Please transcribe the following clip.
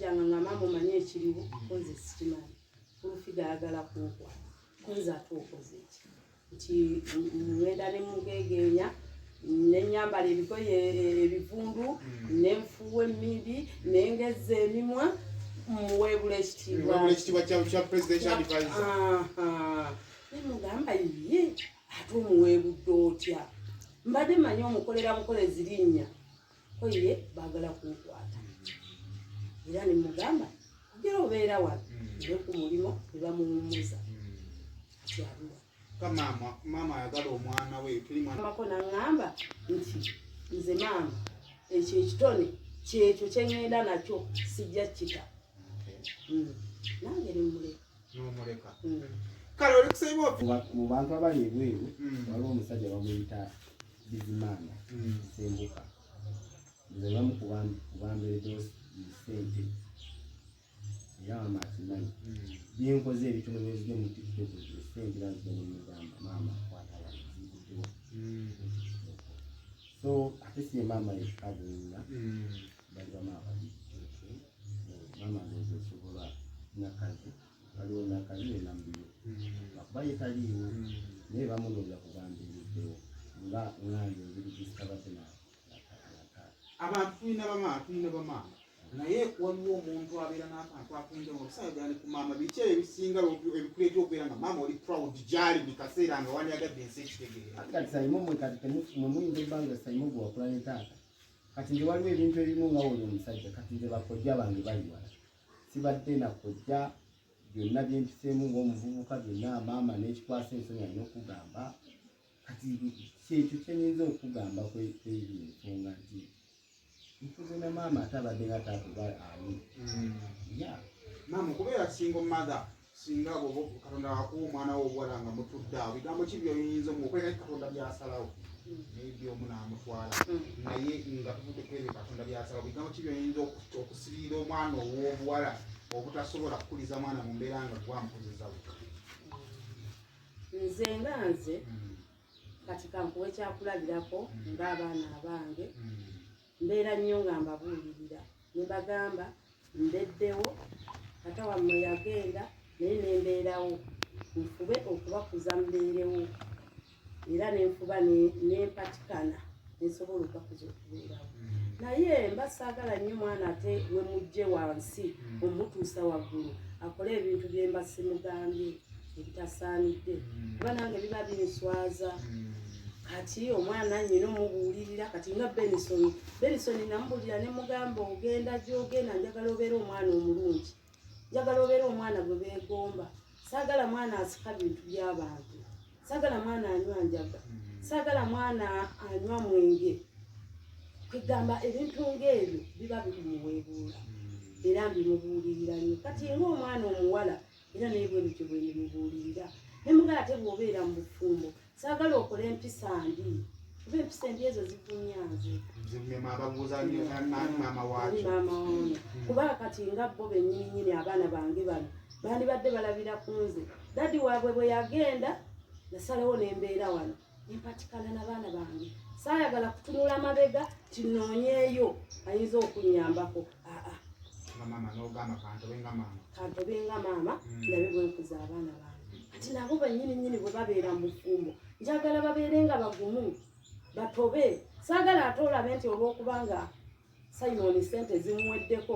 Yajjanga nga maama omanyi ekiriwo, ko nze sikimanyi. Full Figure ayagala kunkwata, ko nze ate okoze eki? Nti ngenda ne mugeegeenya, ne nyambala ebigoye ebivundu, ne nfuuwa emmindi, ne ngezza emimwa, muweebula ekitiibwa. Wabula ekitiibwa kya presidential advisor. Aha. Ne mugamba, ye ate omuweebudde otya? Mbadde manyi omukolera bukolezi linnya. Ko ye baagala kunkwata. Era ne mugamba, ogera obeera wano ne ku mulimu ne bamuwummuza, kati aliwa. Ka maama, maama ayagala omwana we, teri mwana. Mako naŋŋamba nti nze maama ekyo ekitone kyekyo kyeŋŋenda nakyo, sijja kita. Nange nemuleka. N'omuleka. Kale oli kusayiba ofi. Mu bantu abali ebweru, waliwo omusajja bamuyita Bizimaana Sembuka. Nze bamu kubambereddewo sente, era maama akimanyi byenkoze ebitono byenzige mu TikTok. Sente banzija nemugamba, "Maama, kwata wano, ziguddewo." So ate si ye maama yekka bwenna, bali bamaama babiri. Maama ndowooza esobola Nakazi, waliwo Nakazi ne Nambiyo, lwakuba ye taliiwo, naye bamunooza kubambeereddewo nga nganze nzirijisita badde na taata. Abantu tulina bamaama, tulina bamaama, naye waliwo omuntu abeera n'akantu akenjawulo okusayagala ne ku maama. Biki ebyo ebisinga ebikuleeta okubeera nga maama oli proud gyali buli kaseera nga wandyagadde ensi ekitegeera? Ate kati Saimo, mwe kati mwe muyinza okuba nga Saimo gwe wakula ne taata. Kati nze waliwo ebintu ebimu nga oli omusajja, kati nze bakojja bange bali wala, sibadde na kojja. Byonna byempiseemu ng'omuvubuka, byonna maama n'ekikwasa ensonyi alina okugamba. Kati kyekyo kyenyinza okugamba kwebyo ensonga nti nkuze na maama ate abadde nga taata oba ani ya. Maama, okubeera single mother, singa bwoba Katonda akuwa omwana wo obuwala nga mutudde awo, bigambo ki byoyinza omuokweka Katonda byasalawo maybe omu n'amutwala, naye nga tuvudde ku ebyo Katonda byasalawo, bigambo ki byoyinza okusibirira omwana ow'obuwala obutasobola kukuliza mwana mu mbeera nga gwamukuzizza weka? Nze nga nze, kati kankuwa ekyakulabirako ng'abaana abange, mbeera nnyo nga mbabuulirira ne bagamba, mbeddewo, tata wammwe yagenda, naye nembeerawo nfube okubakuza mbeerewo, era nenfuba nempatikana nensobola okubakuza okubeerawo. Naye mba saagala nnyo mwana ate we mujje wansi omutuusa waggulu akole ebintu bye mba simugambye ebitasaanidde, kuba nange biba binswaza. Kati omwana nyina omubuulirira. Kati nga Benisoni, Benisoni namubuulira ne mugamba, ogenda gyogenda, njagala obeere omwana omulungi, njagala obeere omwana gwe beegomba. Saagala mwana asika bintu by'abantu, saagala mwana anywa njaga, saagala mwana anywa mwenge. Kwegamba ebintu ng'ebyo biba bimuweebuula, era mbimubuulirira nnyo. Kati ng'omwana omuwala, era naye bwe bityo bwe mbimubuulirira ne mugala, ate bw'obeera mu bufumbo, saagala okole empisa mbi, kuba empisa embi ezo zivumya nze. Zimema ababuuza ani maama waakyo. Maama ono, kuba kati nga bo bennyininyini abaana bange bano bandibadde balabira ku nze. Daddy waabwe bwe yagenda, nasalawo nembeera wano nempatikana n'abaana bange. Saayagala kutunula mabega tinoonyeeyo ayinza okunnyambako, aa. Nga maama n'ogamba, kantobe nga maama. Kantobe nga maama, ndabe bwenkuza abaana bange. Kati nabo bennyini nyini bwe babeera mu bufumbo, njagala babeere nga bagumu, batobe. Saagala ate olabe nti olwokubanga Simon sente zimuweddeko.